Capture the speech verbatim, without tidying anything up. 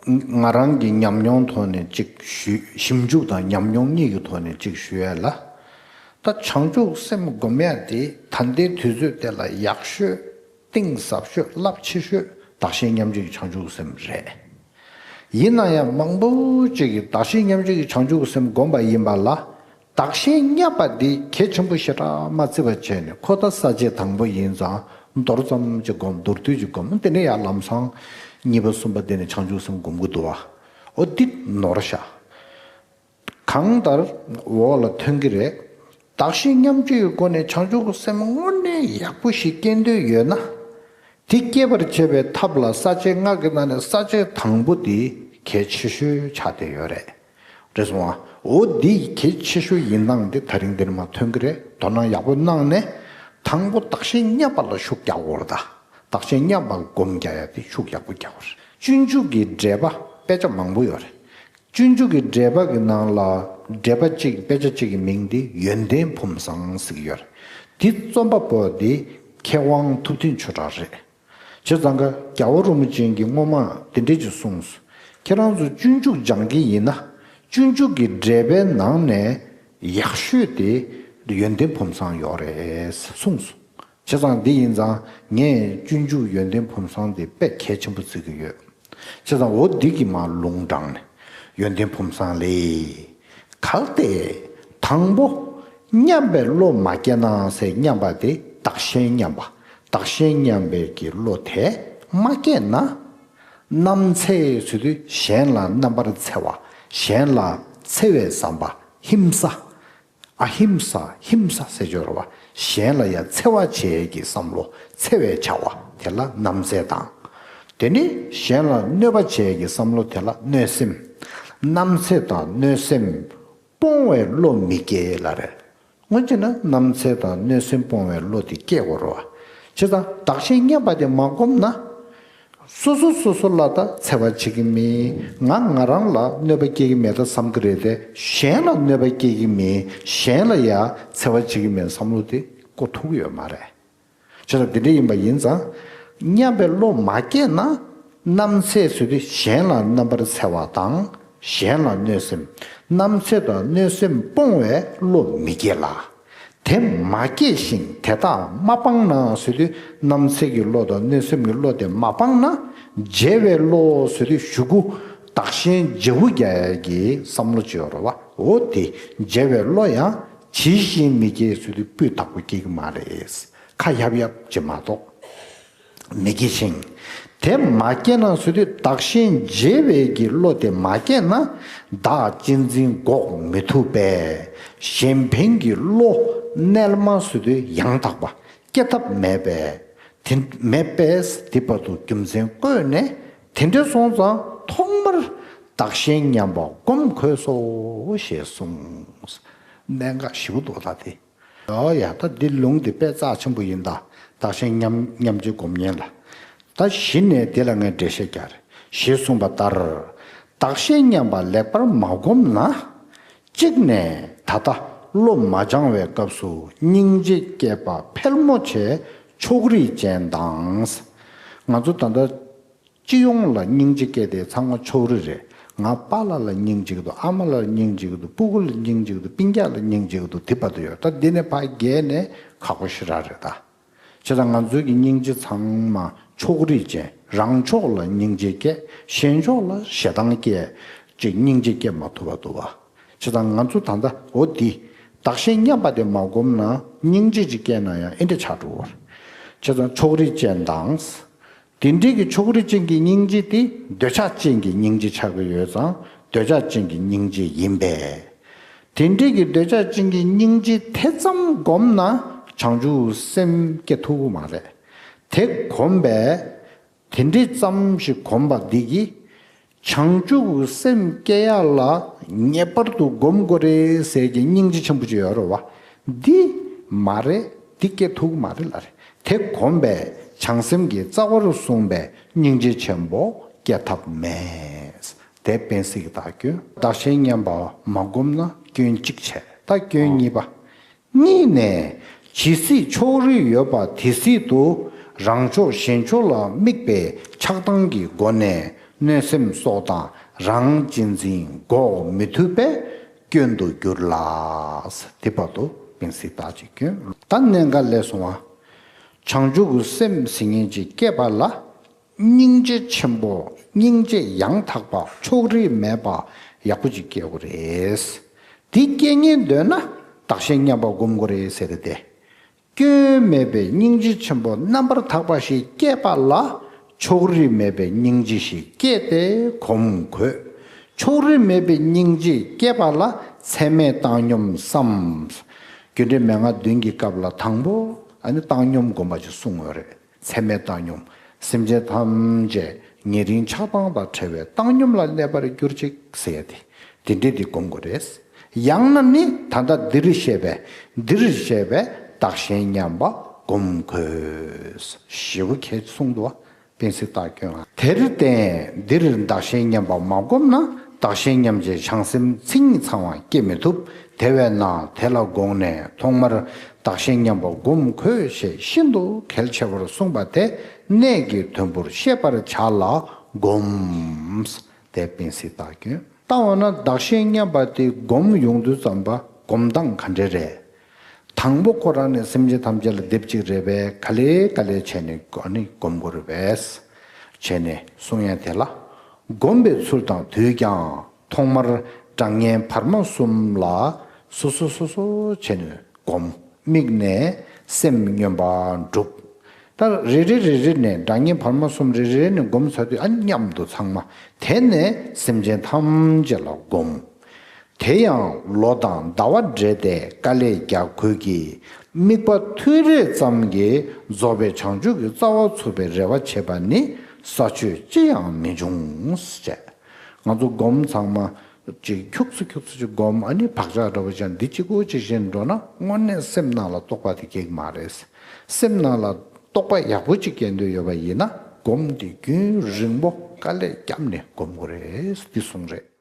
ང་རང་གི་ཉམས་མྱོང་ཐོག་ནས་གཅིག་ཞུ། ཞིབ་འཇུག་དང་ཉམས་མྱོང་གཉིས་ཀྱི་ཐོག་ནས་གཅིག་ཞུ་ཡས་ལ། ད་བྱང་ཆུབ་སེམས་སྒོམ་ཡས་དེ་ད་ལྟའི་དུས་ཚོད་དེ་ལ་ཡག་ཤོས། གཏིང་ཟབ་ཤོས། རླབས་ཆེ་ཤོས་བདག་གཞན་མཉམ་བརྗེ་གི་བྱང་ཆུབ་སེམས་རེད། ཡིན་ན་ཡང་མང་པོ་ཅིག་གིས་བདག་གཞན་མཉམ་བརྗེ་གི་བྱང་ཆུབ་སེམས་སྒོམ་པ་ཡིན་པ་ལ། བདག་གཞན་མཉམ་པ་འདི་གལ་ཆེན་པོ་ཞེ་དྲག་མ་བརྩི་བ་བྱས་ནས། ཁོ་ད་ས་བཅད་དང་པོ་ཡིན་ཙང་མདོར་ཙམ་ཅིག་སྒོམ། མདོར་བསྡུས་ཅིག་སྒོམ། དེ་ནས་ཡང་ལམ་སང་གཉིས་པ་གསུམ་པ་དེ་ནས་བྱང་ཆུབ་སེམས་སྒོམ་གྱི་འདུག་བ། འོ་འདི་ནོར་ཤག། གང་ལྟར་འོག་ལ་ཐོན་གྱི་རེད། བདག་གཞན་མཉམ་བརྗེའི་སྒོ་ནས་བྱང་ཆུབ་སེམས་དངོས་གནས་ཡག་པོ་ཞིག་སྐྱེ་འདོད་ཡོད་ན། དེ་སྐྱེད་པར་བྱེད་པའི་ཐབས་ལ་ས་བཅད་ལྔ་གི་ནང་ནས་ས་བཅད་དང་པོ་དེ་གལ་ཆེ་ཤོས་ཆགས་བསྡད་ཡོད་རེད། རེད་སོང་ཨ། འོ་འདི་གལ་ཆེ་ཤོས་ཡིན་སྟངས་དེ་ད་རིང་འདིར་མར་ཐོན་གྱི་རེད། དོ་སྣང་ཡག་པོ་གནང་ནས། དང་པོ་བདག་གཞན་མཉམ་པ་ལ་ཤུགས་རྒྱག་དགོས་རེད་ད། བདག་གཞན་མཉམ་པ་སྒོམ་རྒྱག་ཡ་དེ་ཤུགས་ཡག་པོ་རྒྱག་དགོས་རེད། སྤྱོད་འཇུག་གི་འགྲེལ་པ་དཔེ་ཆ་མང་པོ་ཡོད་རེད། སྤྱོད་འཇུག་གི་འགྲེལ་པ་གི་ནང་ལ་འགྲེལ་པ་གཅིག་དཔེ་ཆ་གཅིག་གི་མིང་དེ་ཡོན་ཏན་ཕུན་སུམ་ཚོགས་ཟེར་གྱི་ཡོད་རེད། དེ་རྩོམ་པ་པོ་དེ་མཁས་དབང་ཐུབ་བསྟན་ཆོས་གྲགས་རེད། བྱས་ཙང་ཀ་རྒྱལ་བ་རིན་པོ་ཆེ་གིས་སྔོན་མ་དེ་འདྲས་ཅིག་གསུངས་སོང་། ཁྱེད་རང་ཚོ་སྤྱོད་འཇུག་སྦྱང་གི་ཡིན་ན། སྤྱོད་འཇུག་གི་འགྲེལ་པའི་ནང་ནས་ཡག་ཤོས་དེ་ཡོན་ཏན་ཕུན་སུམ་ཚོགས་ཡོད་རེད་གསུངས་སོང་། བྱས་ཙང་འདི་ཡིན་ཙང་ངས་སྤྱོད་འཇུག་ཡོན་ཏན་ཕུན་སུམ་ཚོགས་དེ་དཔེ་གལ་ཆེན་པོ་བརྩི་གི་ཡོད། བྱས་ཙང་འོ་འདི་གི་མར་ལུང་དྲངས་ནས། ཡོན་ཏན་ཕུན་སུམ་ཚོགས་ལས། གལ་ཏེ། དང་པོ། མཉམ་པའི་བློ་མ་སྐྱེས་ན་ཟེར། མཉམ་པ་དེ་བདག་གཞན་མཉམ་པ། བདག་གཞན་མཉམ་པའི་གི་བློ་དེ་མ་སྐྱེས་ན། རྣམ་འཚེ་ཟེར་དུས་གཞན་ལ་རྣམ་པར་འཚེ་བ། གཞན་ལ་འཚེ་བའི་བསམ་པ། ཧིང་ས། ཨ་ཧིམ་ས། ཧིམ་ས་ཟེར་ཡོད་རེད་བ། གཞན་ལ་ཡང་འཚེ་བ་བྱེད་ཀྱི་བསམ་བློ། འཚེ་བའི་བྱ་བ་དེ་ལ་རྣམ་འཚེ་དང་། དེ་ནས་གཞན་ལ་གནོད་པ་བྱེད་ཀྱི་བསམ་བློ་དེ་ལ་གནོད་སེམས། རྣམ་འཚེ་དང་གནོད་སེམས་སྤོང་བའི་བློ་མི་སྐྱེ་ལ་རེད། སྔོན་ཆད་ན་རྣམ་འཚེ་དང་གནོད་སེམས་སྤོང་བའི་བློ་དེ་སྐྱེ་དགོས་རེད་བ། བྱས་ཙང་བདག་གཞན་མཉམ་པ་དེ་མ་བསྒོམས་ན། སོ་སོ་སོ་སོ་ལ་ད་འཚེ་བ་བྱེད་ཀྱི་མེད། ང་ང་རང་ལ་གནོད་པ་སྐྱེལ་གྱི་མེད་ད་བསམ་གྱི་རེད་དེ། གཞན་ལ་གནོད་པ་སྐྱེལ་གྱི་མེད། གཞན་ལ་ཡང་འཚེ་བ་བྱེད་ཀྱི་མེད་བསམ་བློ་དེ་འཁོར་ཐུབ་ཀྱི་ཡོད་མ་རེད། བྱས་ཙང་དེ་འདྲ་ཡིན་པ་ཡིན་ཙང་། མཉམ་པའི་བློ་མ་སྐྱེས་ན། རྣམ་འཚེ་ཟེར་དུས་གཞན་ལ་རྣམ་པར་འཚེ་བ་དང་། གཞན་ལ་གནོད་སེམས། རྣམ་འཚེ་དང་གནོད་སེམས་སྤོང་བའི་བློ་མི་སྐྱེ་ལ། དེ་མ་སྐྱེས་ཤིང་དེ་དག་མ་སྤངས་ན་ཟེར་དུས། རྣམ་འཚེ་གི་བློ་དང་གནོད་སེམས་ཀྱི་བློ་དེ་མ་སྤངས་ན། བརྗེ་བའི་བློ་ཟེར་དུས་གཞུག་གུ་བདག་གཞན་བརྗེ་པོ་རྒྱག་ཡ་གི་བསམ་བློ་ཅིག་ཡོད་རེད་བ། འོ་དེ་བརྗེ་བའི་བློ་ཡང་ཇི་བཞིན་མི་སྐྱེ་ཟེར་དུས་སྤུས་དག་པོ་སྐྱེ་གི་མ་རེད། ཁ་ཡབ་ཡབ་ཅིག་མ་གཏོགས། མི་སྐྱེ་ཞིང་། དེ་མ་སྐྱེས་ན་ཟེར་དུས་བདག་གཞན་བརྗེ་བའི་གི་བློ་དེ་མ་སྐྱེས་ན། བདག་གཅེས་འཛིན་འགོག་མི་ཐུབ་པས། གཞན་ཕན་གྱི་བློ་རྣལ་མ་ཟེར་དུས་ཡང་དག་པ་སྐྱེ་ཐབས་མེད་པས། དེ་མེད་པས་དེ་བར་དུ་རྒྱུ་མཚན་བཀོད་ནས། དེ་འདྲ་སོང་ཙང་ཐོག་མར་བདག་གཞན་མཉམ་པ་སྒོམ་དགོས་སོ་ཞེས་གསུངས། གནད་འགག་ཞེ་པོ་འདུག་ད་དེ། ཨོ་ཡ། ད་འདི་ལུང་འདི་དཔེ་རྩ་ཆེན་པོ་ཡིན་ད། བདག་གཞན་མཉམ་མཉམ་བརྗེ་སྒོམ་ཉན་ལ། ད་གཞི་ནས་དེ་ལ་ངས་འགྲེལ་བཤད་རྒྱག་རེད། ཞེས་གསུངས་པ་ལྟར། བདག་གཞན་མཉམ་པ་ལེགས་པར་མ་བསྒོམས་ན། གཅིག་ནས་ད་ལྟ་བློ་མ་སྦྱང་བའི་སྐབས་སུ་སྙིང་རྗེ་སྐྱེས་པ་ཕལ་མོ་ཆེ་ཕྱོགས་རིས་ཅན་དང་། ང་ཚོ་ད་ལྟ། སྤྱི་ཡོངས་ལ་སྙིང་རྗེ་སྐྱེ་དེ་ཚང་མ་ཕྱོགས་རིས་རེད། ང་པཱ་ལགས་ལ་སྙིང་རྗེ་གི་འདུག་ཨ་མ་ལགས་ལ་སྙིང་རྗེ་གི་འདུག་སྤུ་གུ་ལ་སྙིང་རྗེ་གི་འདུག་སྤུན་ཀྱག་ལ་སྙིང་རྗེ་གི་འདུག་དེ་བར་དུ་ཡོད། ད་འདི་ནས་ཕར་བརྒལ་ནས་ཁག་པོ་ཞེ་དྲག་རེད་ད། བྱས་ཙང་ང་ཚོའི་གི་སྙིང་རྗེ་ཚང་མ་ཕྱོགས་རིས་ཅན། རང་ཕྱོགས་ལ་སྙིང་རྗེ་སྐྱེ། གཞན་ཕྱོགས་ལ་ཞེ་སྡང་སྐྱེ། ཅིག་སྙིང་རྗེ་སྐྱེ་མ་ཐུབ་པ་འདུག་བ། བྱས་ཙང་ང་ཚོ་ད་ལྟ་འོ་འདི། བདག་གཞན་མཉམ་པ་དེ་མ་བསྒོམས་ན་སྙིང་རྗེ་ཅིག་སྐྱེས་ན་ཡང་ཨེ་འདྲ་ཆགས་འགྲོ་བར། བྱས་ཙང་ཕྱོགས་རིས་ཅན་དང་། དེ་འདྲའི་གི་ཕྱོགས་རིས་ཅན་གྱི་སྙིང་རྗེ་དེ་འདོད་ཆགས་ཅན་གྱི་སྙིང་རྗེ་ཆགས་ཀྱི་ཡོད་ཙང་འདོད་ཆགས་ཅན་གྱི་སྙིང་རྗེ་ཡིན་པས། དེ་འདྲའི་གི་འདོད་ཆགས་ཅན་གྱི་སྙིང་རྗེ་དེ་ཙམ་བསྒོམས་ན་བྱང་ཆུབ་སེམས་སྐྱེ་ཐུབ་ཀྱི་མ་རེད། དེ་བསྒོམས་པས། དེ་འདྲའི་ཙམ་ཞིག་བསྒོམས་པ་འདི་གིས། བྱང་ཆུབ་སེམས་སྐྱེ་ཡག་ལ་ངེས་པར་དུ་སྒོམ་དགོས་རེད་ཟེར་གྱི་སྙིང་རྗེ་ཆེན་པོ་ཅིག་ཡོད་རེད་བ། འདི་མ་རེད། འདི་སྐྱེ་ཐུབ་ཀྱི་མ་རེད་ལ་རེད། དེ་བསྒོམས་པས་བྱང་སེམས་ཀྱི་རྩ་བར་གསུངས་པའི་སྙིང་རྗེ་ཆེན་པོ་སྐྱེ་ཐབས་མེད། དེ་དཔེ་སྲིད་ཀྱི་བདག་སྐྱོན། བདག་གཞན་མཉམ་པ་མ་བསྒོམས་ན་སྐྱོན་གཅིག་བྱས། ད་སྐྱོན་གཉིས་པ། གཉིས་ནས། ཇི་སྲིད་ཕྱོགས་རིས་ཡོད་པ་དེ་སྲིད་དུ་རང་ཕྱོགས་གཞན་ཕྱོགས་ལ་དམིགས་པའི་ཆགས་སྡང་གི་སྒོ་ནས་ གནོད་སེམས་སོགས་དང་རང་གཅེས་འཛིན་འགོག་མི་ཐུབ་པས་སྐྱོན་དུ་འགྱུར་ལ། དེ་བར་དུ་སྤེན་ཚེ་རྟགས་ཅིག་སྐྱོན། ད་གནད་འགག་ལས་སོང་བ། བྱང་ཆུབ་ཀྱི་སེམས་ཟེར་མཁན་ཅིག་སྐྱེས་པ་ལ། སྙིང་རྗེ་ཆེན་པོ་སྙིང་རྗེ་ཡང་དག་པ་ཕྱོགས་རིས་མེད་པ་ཡག་པོ་ཅིག་སྐྱེ་དགོས་རེད། དེ་སྐྱེ་ཉེན་འདོད་ན་བདག་གཞན་མཉམ་པ་སྒོམ་དགོས་རེད་ཟེར་ཏེ། སྐྱོན་མེད་པའི་སྙིང་རྗེ་ཆེན་པོ་རྣམ་པར་དག་པ་ཞིག་སྐྱེས་པ་ལ། ཕྱོགས་རིས་མེད་པའི་སྙིང་རྗེ་ཞིག་སྐྱེས་ཏེ་གོམ་བགོད། ཕྱོགས་རིས་མེད་པའི་སྙིང་རྗེ་སྐྱེས་པ་ལ་ཚད་མེད་བཏང་སྙོམས་སམ། རྒྱུ་འབྲས་མན་ངག་བདུན་གྱི་སྐབས་ལ་དང་པོ་ཨ་ནི་བཏང་སྙོམས་སྒོམ་པ་ཅིག་གསུང་ཡོད་རེད། ཚད་མེད་བཏང་སྙོམས། སེམས་ཅན་ཐམས་ཅད་ཉེ་རིང་ཆགས་སྡང་དང་བྲལ་བའི་བཏང་སྙོམས་ལ་གནས་པར་གྱུར་ཅིག་ཟེར་ཡ་དེ། དེ་འདྲས་དེ་སྒོམ་དགོས་རེད། ཡང་ན་ནི་ད་ལྟ་འདིར་བཤད་པའི་འདིར་བཤད་པའི་བདག་གཞན་མཉམ་པ་སྒོམ་དགོས། ཞེ་པོ་གལ་གསུངས་འདུག་བ། སྤེན་ཚེ་རྟགས་སྐྱོན་ཨ། དེར་བརྟེན་འདིར་བདག་གཞན་མཉམ་པ་མ་བསྒོམས་ན་བདག་གཞན་མཉམ་བརྗེའི་བྱང་སེམས་མཚན་ཉིད་ཚང་བ་སྐྱེ་མི་ཐུབ། དེ་བས་ན་དེ་ལ་དགོངས་ནས་ཐོག་མར་བདག་གཞན་མཉམ་པ་སྒོམ་དགོས་ཞེས་ཤིན་ཏུ་གལ་ཆེ་བར་གསུངས་པ་དེ་གནད་ཀྱི་དོན་པོར་ཤེས་པར་བྱ་ལ་སྒོམ། དེ་སྤེན་ཚེ་རྟགས་སྐྱོན། ད་འོ་ན་བདག་གཞན་མཉམ་པ་དེ་སྒོམ་ཡོང་དུས་ཙམ་པ་སྒོམ་སྟངས་ག་འདྲས་རེད། དང་པོ་ཁོ་རང་ནི་སེམས་ཅན་ཐམས་ཅད་ལ་སྡེབ་གཅིག་རེད་པས། ག་ལེ་ག་ལེ་བྱས་ནས་ཨ་ནི་སྒོམ་དགོས་རེད་པས། བྱས་ནས་གསུང་ཡ་དེ་ལ། སྒོམ་པའི་ཚུལ་དང་དུས་ཀྱང་ཐོག་མར་གྲངས་ངེས་བར་མ་གསུམ་ལ་སོ་སོ་སོ་སོ་བྱས་ནས་སྒོམ། དམིགས་ནས་སེམས་སྙོམས་པ་སྒྲུབ། ད་རེ་རེ་རེ་རེ་ནས་གྲངས་ངེས་བར་མ་གསུམ་རེ་རེ་ནས་སྒོམ་ཚར་དུས་ཨ་ནི་མཉམ་དུ་ཚང་མ། དེ་ནས་སེམས་ཅན་ཐམས་ཅད་ལ་སྒོམ། དེ་ཡང་ལོ་དང་ཟླ་བ་འབྲེལ་ཏེ་དཀའ་ལས་རྒྱག་དགོས་ཀྱི། དམིགས་པ་ཐུན་རེ་ཙམ་གྱིས་རྫོགས་པའི་བྱང་ཆུབ་ཀྱི་རྩ་བ་ཚུགས་པའི་རེ་བ་བྱེད་པ་ནི་ས་ཆོད་ཅི་ཡང་མི་འབྱུང་། ཅེས། ང་ཚོ་སྒོམ་ཚང་མ་ཅིག་ཁྱུག་ཙམ་ཁྱུག་ཙམ་ཅིག་སྒོམ། ཨ་ནི་བག་ཆགས་འདྲ་བོ་ཅན་འདི་གཅིག་པོ་ཅིག་བཞིན་འགྲོ་ན་དངོས་གནས་སེམས་ནང་ལ་རྟོགས་པ་དེ་སྐྱེ་གི་མ་རེད། སེམས་ནང་ལ་རྟོགས་པ་ཡག་པོ་ཅིག་སྐྱེ་འདོད་ཡོད་པ་ཡིན་ན་སྒོམ་དེ་རྒྱུན་རིང་པོ་དཀའ་ལས་བརྒྱབ་ནས་སྒོམ་དགོས་རེད། འདི་གསུངས་རེད།